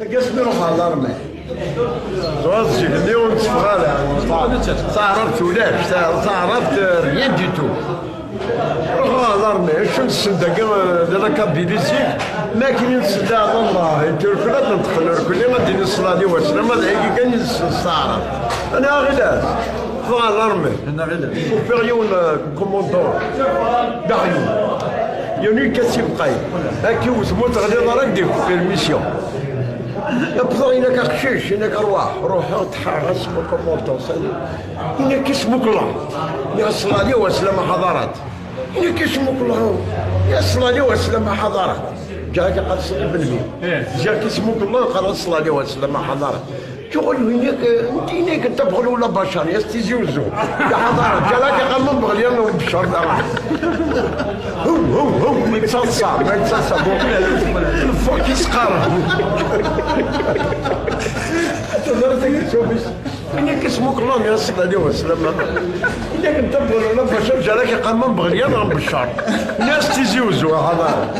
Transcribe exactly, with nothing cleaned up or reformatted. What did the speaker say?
Tagi asmi ruḥeɣ ɣer l'armée. Ẓriɣ zik-nni ur netteffeɣ ara. Taɛrabt ulac, ta- taɛrabt, euh, rien du tout. Ruḥeɣ ɣer l'armée, acu nessen dagi, euh, di la Kabylie zik, ma akken i nessen la ilaha illallah, i turkla, ad neṭṭqen irkelli, ad d-inin ṣṣlali wa sslama, d ayagi kan i nessen s taɛrabt. Ani aɣilas? Ffeɣ ɣer l'armée. Ufiɣ yiwen, euh, commandant d aɣyul. Yiwen yekkat s ibqay. Akka iwet ma ur teɣliḍ ara, ad k-d-yefk permission. Wwḍeɣ, yenna-k aqcic, yenna-k rwaḥ. Ruḥeɣ tḥerreɣ asma commandant, sani. Yenna-k ismuk Allah. Nniɣ ṣṣlali wa sslama ḥadarat. Yenna-k ismuk Allah. Nniɣ ṣṣlali wa sslama ḥadarat. Ǧǧiɣ-ak aqal ṣṣlali belmi. Ǧǧiɣ-ak ismuk Allah, qqareɣ ṣṣlali wa sslama ḥadarat. Tuɣal winna-k, yenna-k tabɣel ula Bacar, yas Tizi Uzzu. Ḥadarat, ǧǧiɣ-ak aqal ma bɣel yan Bacar daɣen. Hu, hu, hu, yettaḍsa, ma yettaḍsa, bon. Lfuq yesqar. Teẓra tagi tumis. Yenna-k ismuk Allah, nniɣ ṣṣlali wa sslama. Yenna-k tabɣel ula Bacar, ǧǧiɣ-ak aqal ma bɣel yan Bacar. Yas Tizi Uzzu, ḥadarat.